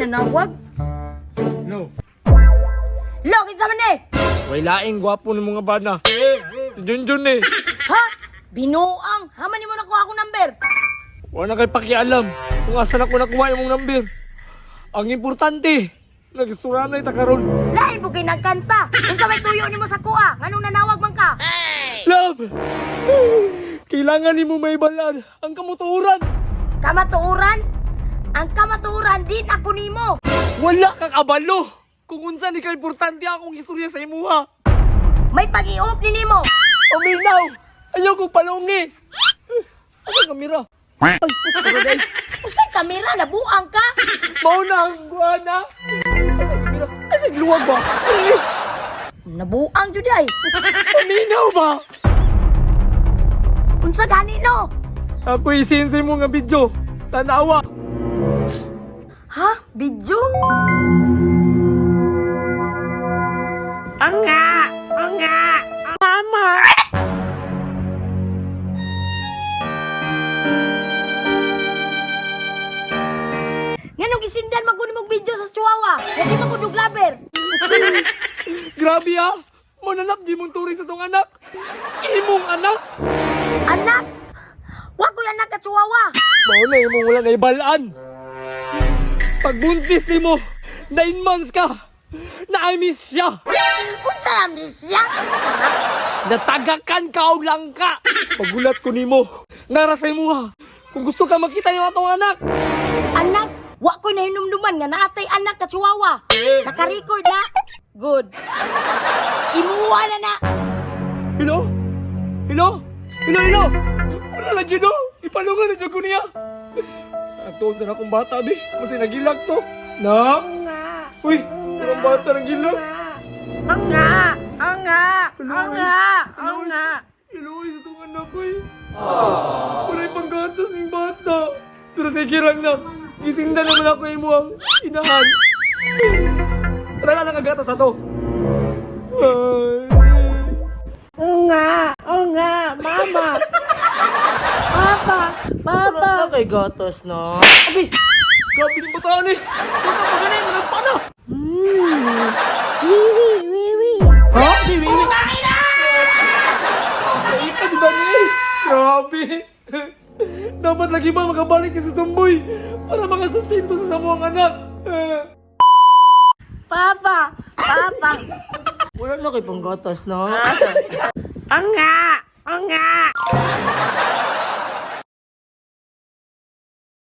Nanawag? No. Lo, kinsa man eh? Way laing gwapo ng mga bana. Si Junjun eh. Ha? Binuang! Haman nimo nakuha akong number. Wala kay pakialam kung asa na ko nakuha imong number. Ang importante, nagistorya na ita karon. Lain po kay nagkanta. Unsa may tuyo nimo sa kuha? Nganong nanawag man ka? Love! Kailangan nimo may balan ang kamuturan. Kamatuoran? Ang kamatuoran din ako nimo. Wala kang abalo kung unsa ni ka importante akong istorya sa imuha. May pag-iop ni nimo. Uminaw! Ayaw kong palungi! Asa kamera? Ay, tara guys. Unsay kamera nabuang ka? Mao na ang guana. Asa kamera? Asa luwag ba? Ay, Nabuang jud ay. Paminaw ba? Unsa gani no? Ako isinsin mo nga video. Tanawa. Ha? Video? Anga! Anga! Mama! Nganong gisindan man kuno mong video sa Chihuahua? Dili man kuno glaber. Grabe ah. Mananap di mong turing sa tong anak. Imong anak. Anak! Wa ko'y anak ka Chihuahua. Mao na imong wala na ibalaan. Pagbuntis nimo, 9 months ka. Na-miss siya. Unsa amnesia? Natagakan ka og langka. Pagulat ko nimo. Nara sa imuha. Kung gusto ka makita yung atong anak. Anak, wa ko'y nahinumduman nga naatay anak ka Chihuahua. Naka-record na. Good. Imuha na na. Hello? Hello? Hello, hello? Wala lang dyan, oh. Ipalungan na dyan ko niya. Atuon sa akong bata, bi. Mas nagilak to. Na? Anga! Uy, walang bata nagilak. Anga! Anga! Anga! Anga! Hello, sa itong anak ko eh. Wala'y panggatas ng bata. Pero sige lang na. Gisinda naman ako imo ang inahan. Tara na lang ang gatas ato. Ay. Anga! Anga! Mama! Papa! Papa! Kay gatas na. Abi! Grabe ng bataan eh! Huwag ka paganay, managpa na! Wiwi! Wiwi! Ha? Si Wiwi! Nakita ni Dani eh! Grabe! Dapat lagi ba makabalik ka sa tumboy para makasustento sa samuang anak? Papa! Papa! Wala na kay panggatas na. Anga! Anga!